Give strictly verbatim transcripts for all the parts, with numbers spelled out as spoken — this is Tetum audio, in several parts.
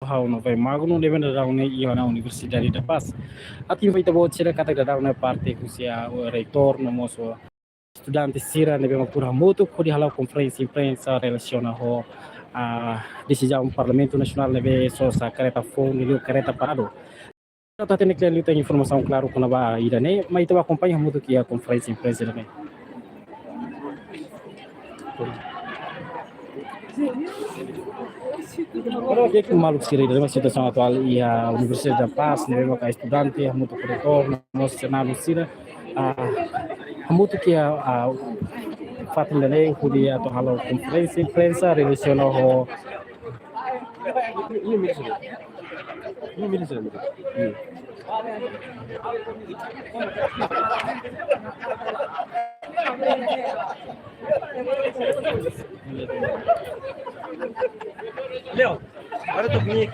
Ha'u Novai Magno, ne'ebé daudaun ne'e iha ona Universidade da Paz. Atu invita ita-boot sira katak daudaun ne'e parte husi, ah, reitór no mós estudante sira ne'ebé mak tuur hamutuk hodi hala'o konferénsia imprensa relasiona ho, ah, desizaun Parlamentu Nasionál ne'ebé sosa karreta foun liuliu karreta Prado. Ita hatene kle'an liután informasaun klaru kona-ba ida-ne'e, mai ita bá akompaña hamutuk iha konferénsia imprensa ida-ne'e. Oke, maluk sira, ida-ne'e mak situasaun atuál iha Universidade da Paz, ne'ebé maka estudante hamutuk ho reitór no mós senadu sira, ah, hamutuk iha, ah, fatin ida-ne'e hodi atu hala'o konferénsia imprensa relasiona ho Leo, agora tu punya.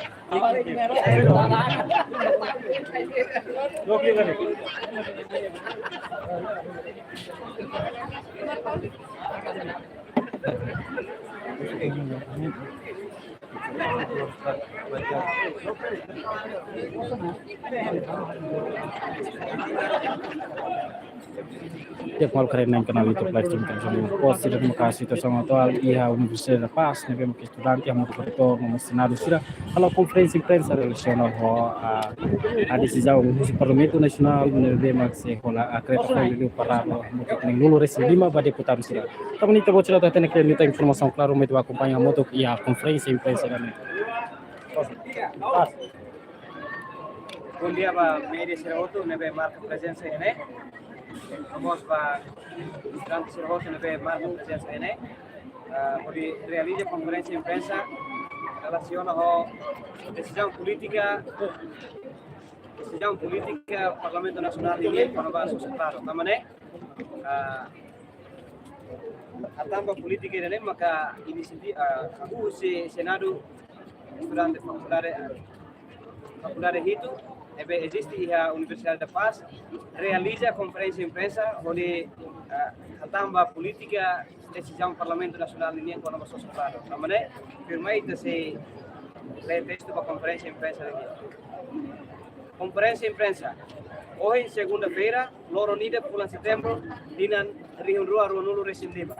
Di'ak, maluk sira, iha kanál YouTube live stream Televizaun Lima Post, ida-ne'e maka situasaun atuál iha Universidade da Paz, ne'ebé maka estudante hamutuk ho reitór no mós senadu sira hala'o konferénsia imprensa relasiona ho, ah, ah, desizaun husi Parlamentu Nasionál ne'ebé mak sei hola, ah, karreta foun liuliu Prado hamutuk neen-nulu resin lima ba deputadu sira. Tanba ne'e ita-boot sira atu hatene kle'an liután informasaun klaru, mai ita bá akompaña hamutuk iha konferénsia imprensa ida-ne'e. Bondia ba média sira hotu ne'ebé marka prezensa iha ne'e. Vamos ba estudante sira hotu ne'ebé marka prezensa iha ne'e. Ah, hodi realiza konferénsia imprensa relasiona ho desizaun polítika, desizaun polítika Parlamentu Nasionál nian kona-ba sosa Prado. Tanba ne'e, ah, hatán ba polítika ida-ne'e maka inisiativa, ah, husi senadu estudante fakuldade, ah, fakuldade hitu ne'ebé eziste iha Universidade da Paz realiza konferénsia imprensa hodi, ah, hatán ba polítika desizaun Parlamentu Nasionál nian kona-ba sosa Prado. Tanba ne'e, primeiru ita sei lee testu ba konferénsia imprensa ida-ne'e. Konferénsia imprensa. Ohin segunda-feira, loron ida fulan Setembru, tinan rihun rua ruanulu resin lima.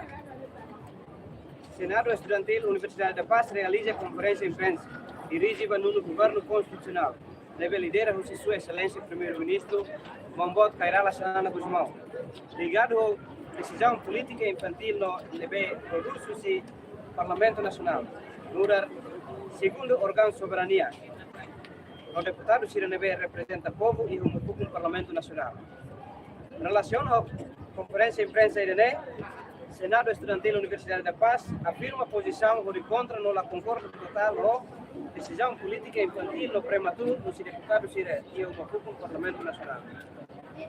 Senadu Estudantil Universidade da Paz realiza konferénsia imprensa dirije ba nonu Governu Konstitusionál, ne'ebé lidera husi Sua Exelénsia Primeiru-Ministru, Maun Boot Kay Rala Xanana Gusmão, ligadu ho desizaun polítika infantíl no ne'ebé prodús husi Parlamentu Nasionál, nu'udar segundu órgaun soberania, no deputadu sira ne'ebé reprezenta povu iha uma fukun Parlamentu Nasionál. Relasiona ho konferénsia imprensa ida-ne'e, Senadu Estudantil Universidade da Paz afirma pozisaun hodi kontra no la konkorda totál ho desizaun polítika infantíl no prematuru husi deputadu sira iha uma fukun Parlamentu Nasionál,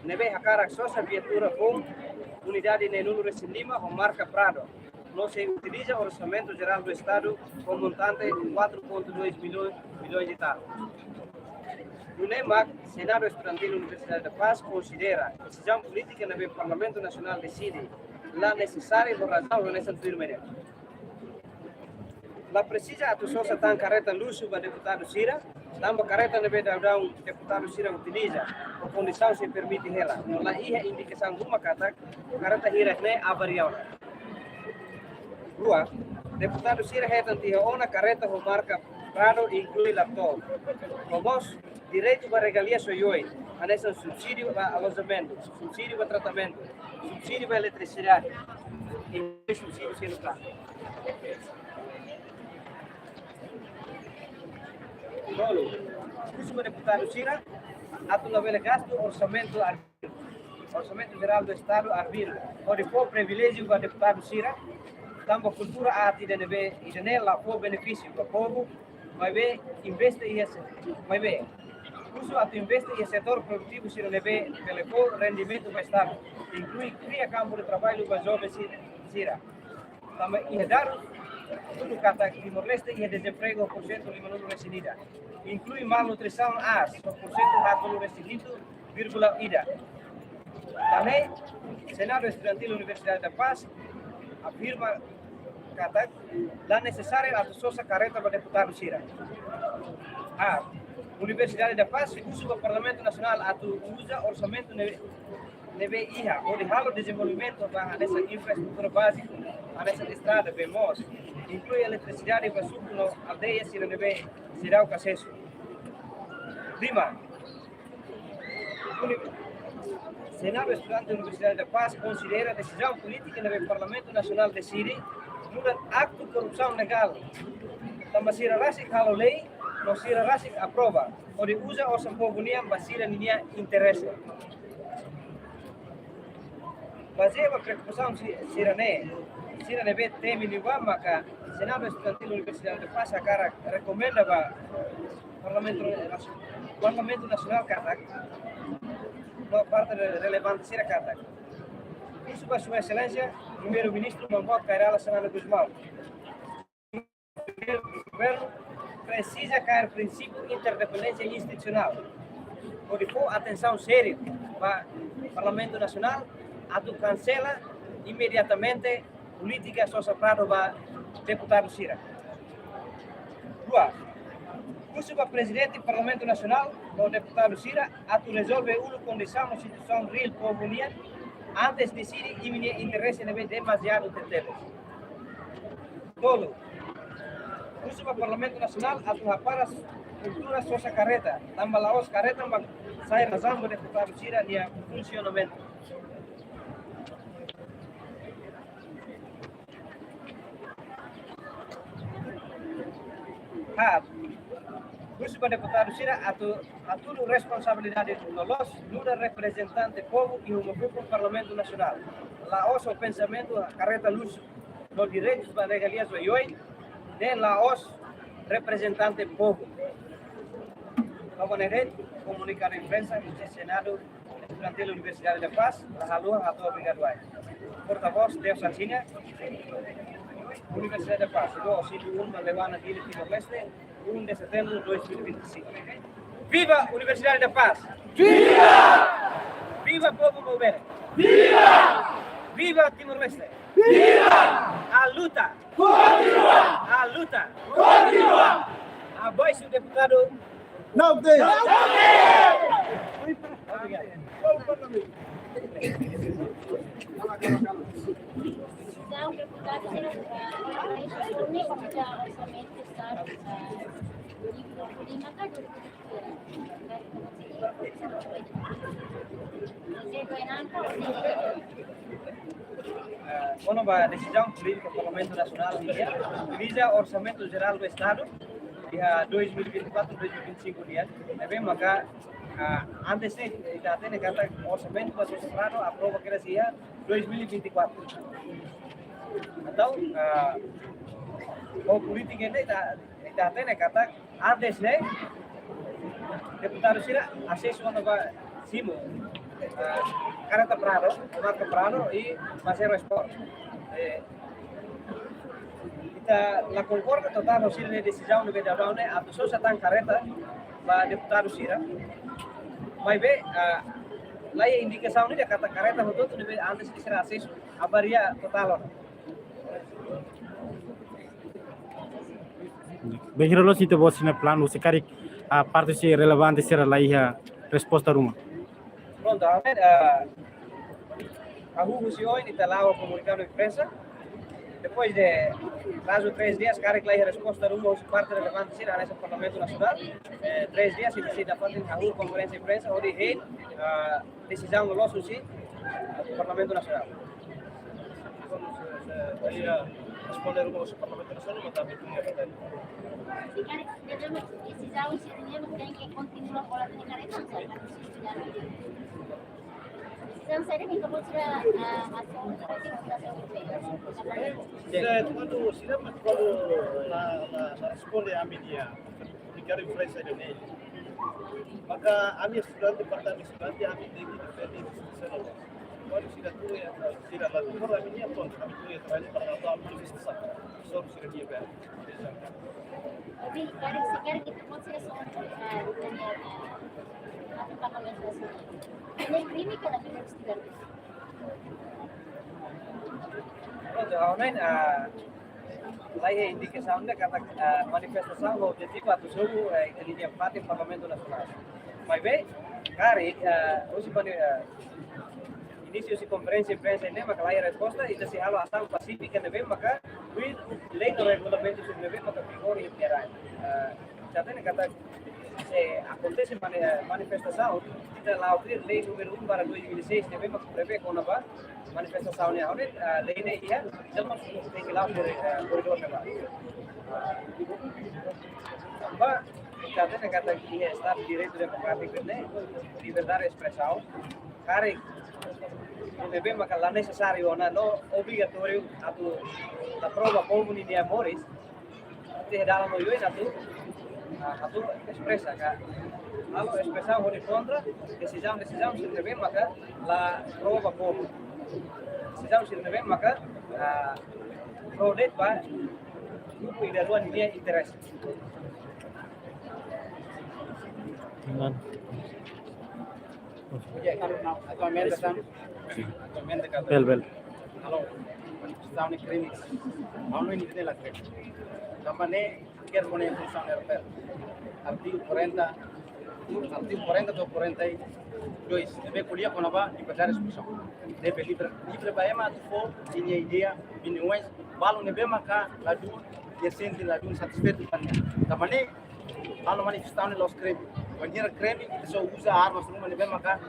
ne'ebé hakarak sosa viatura foun unidade neen-nulu resin lima ho marka Prado, no sei utiliza Orsamentu Jerál do Estadu ho montante quatro ponto dois milhões, milhões e tal. Nune'e mak Senadu Estudantil Universidade da Paz konsidera desizaun polítika ne'ebé Parlamentu Nasionál deside la nesesáriu ho razaun hanesan tuirmai ne'e. La presiza atu sosa tan karreta luxu ba deputadu sira, tanba karreta ne'ebé daudaun deputadu sira utiliza ho kondisaun sei permite hela. No la iha indikasaun ruma katak karreta hirak-ne'e avariadu. Rua, deputadu sira hetan tiha ona karreta ho marka Prado inklui laptop. No mós direitu ba regalia oioin, hanesan subsídiu ba alojamentu, subsídiu ba tratamentu, subsídiu ba eletrisidade, i subsídiu seluk. Tolu, husu ba deputadu sira atu labele gastu orsamentu arbiru, Orsamentu Jerál do Estadu arbiru, hodi fó priviléjiu ba deputadu sira, tanba kultura arte ida ne'ebé, ida-ne'e la fó benefísiu ba povu, maibé investe iha se-, maibé husu atu investe iha setór produtivu sira ne'ebé bele fó rendimentu ba Estadu, inklui kria kampu de traballu ba joven si-, sira. Tanba iha dadus hatudu katak Timor-Leste iha dezempregu porsentu lima-nulu resin ida, inklui malnutrisaun aas porsentu haatnulu resin hitu vírgula ida. Tan ne'e, Senadu Estudantil Universidade da Paz afirma katak la nesesáriu atu sosa karreta ba deputadu sira. A, Universidade da Paz husu ba Parlamentu Nasionál atu uza orsamentu ne'ebé, ne'ebé iha hodi halo dezenvolvimentu ba hanesan infraestrutura báziku, hanesan estrada, bee moos, inklui eletrisidade ba suku no aldeia sira ne'ebé seidauk asesu. Lima, Uni-, Senadu Estudante Universidade da Paz konsidera desizaun polítika ne'ebé Parlamentu Nasionál deside nu'udar aktu korrupsaun legál. Tanba sira rasik halo lei, no sira rasik aprova, hodi uza osan povu nian ba sira-nia interese. Bazeia ba preokupasaun si-, sira-ne'e, sira ne'ebé temi liu ba maka Senadu Estudantil Universidade da Paz hakarak rekomenda ba Parlamentu, Parlamentu Nasionál katak, no parte re-, relevante sira katak, husu ba Sua Exelénsia Primeiru-Ministru Maun Boot Kay Rala Xanana Gusmão, governu presiza kaer prinsípiu interdependénsia institusionál, hodi fó atensaun sériu ba Parlamentu Nasionál atu kansela imediatamente polítika sosa prado ba deputadu sira. Dua, husu ba Prezidente Parlamentu Nasionál no deputadu sira atu rezolve uluk kondisaun no situasaun reál povu nian antes deside imi-nia interese ne'ebé demaziadu tebetebes. Tolu, husu ba Parlamentu Nasionál atu hapara kultura sosa karreta, tanba la'ós karreta mak sai razaun ba deputadu sira-nia funsionamentu. Haat, husu ba deputadu sira atu, atu hatudu responsabilidade loloos nu'udar reprezentante povu iha uma fukun Parlamentu Nasionál. La'ós ho pensamentu karreta luxu, no direitus ba regalias oioin, ne'e la'ós reprezentante povu. Logo ne'e de'it, komunikadu imprensa husi Senadu Estudantil Universidade da Paz la haluha hato'o obrigadu ai. Portavós Deus Arsinha, Universidade da Paz, Rua Osindo Uma, Leuana, Dili, Timor-Leste, um de setembro de dois mil e vinte e cinco. Viva Universidade da Paz! Viva! Viva povu Maubere! Viva! Viva Timor-Leste! Viva! A luta! Continua! A luta! Continua! Abaixo o deputado. Não tem! Não tem! Obrigado. Então, deputado, ah, orçamento, Estado, ah, e problema, tá? Eh, kona-ba desizaun polítika Parlamentu Nasionál nian, utiliza Orsamentu Jerál do Estadu iha dois mil e vinte e quatro, dois mil e vinte e cinco nian, ne'ebé maka, ah, antes ne'e ita hatene katak orsamentu ba sosa prado aprova kedas iha dois mil e vinte e quatro. Entaun, ah, ho polítika ne'e ita, ita hatene katak antes ne'e, deputadu sira asesu ona ba simu, eh, karreta prado, marka prado i Mazero Sport. Eh, ita la konkorda totál ho sira-nia desizaun ne'ebé daudaun ne'e atu sosa tan karreta ba deputadu sira. Maibé, eh, la iha indikasaun ida katak karreta hotu-hotu ne'ebé antes sira asesu avaria totál ona. Bainhira loos ita-boot sira-nia planu, se karik, ah, parte sira relevante sira la iha resposta ruma. Prontu, ami, ah, hahú husi oin ita la'o komunikadu imprensa. Depois de prazu três dias, karik la iha resposta ruma husi parte relevante sira, hanesan Parlamentu Nasionál, eh, três dias ita sei dapat hahú konferénsia imprensa, hodi hein, ah, desizaun loloos husi Parlamentu Nasionál. Kuandu se, se, se iha resposta ruma husi Parlamentu Nasionál, mak ami tun iha katak. Se karik, se karik desizaun sira-ne'e mak tenke kontinua hola tiha karreta, saida? Desizaun saida mak tenke buat sira, ah, asaun, asaun, asaun. Se kuandu sira, kuandu la, la, la responde ami-nia komunikadu imprensa ida-ne'e, maka ami estudante, parte ami estudante, ami tenke defende instituisaun. Kuandu sira tun iha, sira la tun iha, ami-nia pun, ami tun iha terrenu para atu manifestasaun. Só sira-nia bem. Jadi, karik, se karik ita-boot sira só, ah, ita-nia, ah, atu parlamentasaun. Ne'e krime ka la krime estudante? Prontu, ha'u hanoin, ah, la iha indikasaun ne'e katak, ah, manifestasaun ho objetivu atu sobu, eh, ita-nia fatin Parlamentu Nasionál. Maibé, karik, ah, husi mani-, ah, inísiu husi konferénsia imprensa ne'e maka la iha resposta, ita sei halo asaun pasífika ne'ebé maka tuir lei no regulamentu sira ne'ebé maka vigora iha ita-nia rai. Ah, ita hatene katak se akontese mani-, manifestasaun, ita la'o tuir lei númeru um barra dois mil e seis ne'ebé maka prevee kona-ba manifestasaun ne'e, ha'u hatene, ah, lei ne'e iha, ita mós tenke la'o kori-, ah, koridór ne'ebá. Ba, ita hatene katak iha Estadu de Direitu Demokrátiku ne'e, liberdade de espresaun, karik ne'ebé maka la nesesáriu ona no obrigatóriu atu aprova povu nia moris, ita iha dalan oioin atu, ah, atu espresa ka, halo espresaun hodi kontra desizaun, desizaun sira ne'ebé maka la aprova povu. Desizaun sira ne'ebé maka, ah, pro de'it ba grupu ida-rua nia interese. Dengan Ya, atualmente, atualmente, bel, bel. Halo, manifestasaun ne'e krime. Ha'u hanoin ne'e la krime. Tanba ne'e, keta kona funsaun ne'e, artigu quarenta, artigu quarenta to'o quarenta e dois, ne'ebé ko'alia kona-ba liberdade de espresaun. Ne'ebé livre, livre ba ema atu fó nia ideia, opiniaun, balu ne'ebé maka ladún, nia sente ladún satisfeitu ba nia. Tanba ne'e, halo manifestasaun ne'e la'ós krime. Bainhira krime, ita só uza armas ruma ne'ebé maka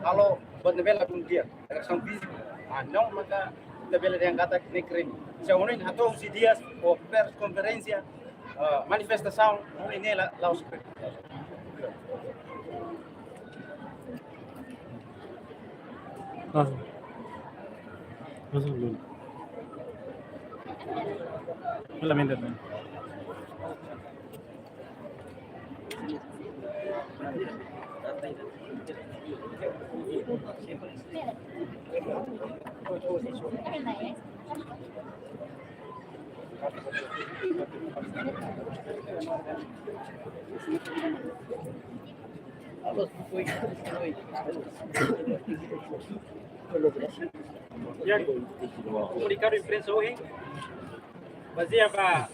halo buat ne'ebé ladún di'ak, agressão física. Ah, não maka ita bele dehan katak ne'e krime. Se ha'u hanoin hato'o husi di'ak, ou pers konferénsia, ah, manifestasaun, ha'u hanoin ne'e la, la'ós krime. Ah. Ah, belum. Solamente, ¿no? Ya, komunikadu imprensa ohin, bazeia ba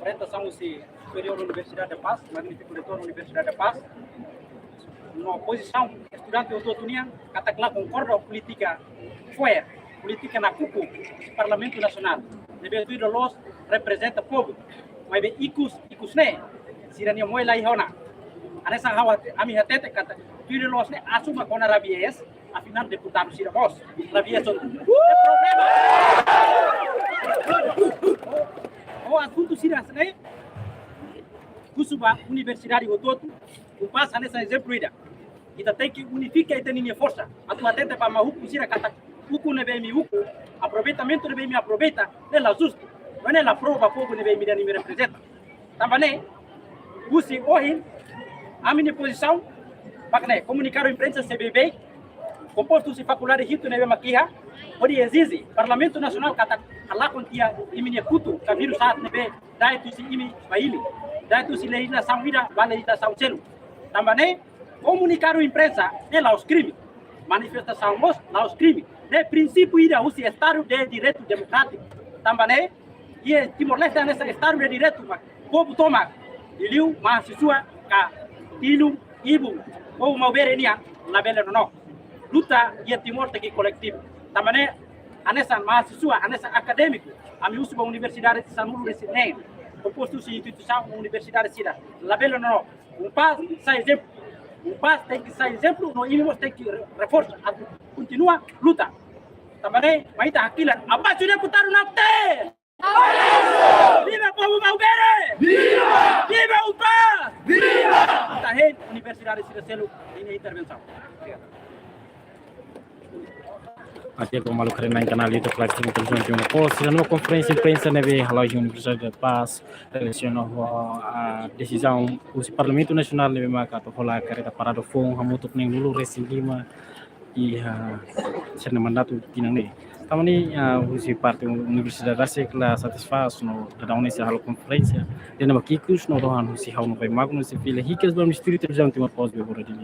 orientasaun husi Superiór Universidade da Paz, Magnífiku Reitór Universidade da Paz, no pozisaun estudante hotu-hotu nian, katak la konkorda ho polítika fo'er, polítika nakuku Parlamentu Nasionál, ne'ebé tuir loloos reprezenta povu, maibé ikus, ikus ne'e, sira-nia moe la iha ona. Hanesan ha'u hate-, ami hatete katak tuir loloos ne'e asuma kona rabies, afinál deputadu sira mós rabies ona. Problema. Ho asuntu sira hanesan ne'e, husu ba universidade hotu-hotu, UNPAZ hanesan ezemplu ida. Ita tenke unifika ita-nia forsa atu hatete ba maun ukun sira katak ukun ne'ebé imi ukun, aproveitamentu ne'ebé imi aproveita, ne'e la justu. Ne'e la pro ba povu ne'ebé imi dehan imi reprezenta. Tanba ne'e, husi ohin, ami-nia pozisaun, mak ne'e, komunikadu imprensa C B B, kompostu husi fakuldade hitu ne'ebé mak iha, hodi ezije Parlamentu Nasionál katak halakon tiha imi-nia kutu, ka vírus sa'e ne'ebé da'et husi imi ba hili, da'et husi lejizlasaun ida ba lejizlasaun seluk. Tanba ne'e, komunikadu imprensa ne'e la'ós krime. Manifestasaun mós la'ós krime. Ne'e prinsípiu ida husi Estadu de Direitu Demokrátiku. Tanba ne'e, iha Timor-Leste hanesan Estadu de Direitu, mak povu tomak, liuliu mahasiswa ka tilun, ibun, povu maubere nian, labele nonook. Luta iha Timor tenke koletivu. Tanba ne'e, hanesan mahasiswa, hanesan akadémiku, ami husu ba universidade sanulu-resin-neen, kompostu husi instituisaun universidade sira, labele nonook. UNPAZ sai ezemplu. UNPAZ tenke sai ezemplu, no imi mós tenke re-, reforsa atu kontinua luta. Tanba ne'e, mai ita hakilar, abaixo deputadu Nafte! Viva povu maubere! Viva! Viva UNPAZ! Viva! Ita hein universidade sira seluk ninia intervensaun. Obrigadu. Ati ko malu keren nang kanál YouTube Live Stream Televizaun Timor Post. Sira-nia konferénsia imprensa ne'ebé hala'o iha Universidade da Paz, relasiona ho, ah, desizaun husi Parlamentu Nasionál ne'ebé maka atu hola kareta parada foun hamutuk neen-nulu-resin-lima iha sira-nia mandatu tinan ne'e. Tanba ne'e, ah, husi parte universidade rasik la satisfás no daudaun ne'e sira halo konferénsia. Dehan ba kikus no dohan husi ha'u no pai magu no sira fila hikas ba Ministériu Televizaun Timor Post be bora dili.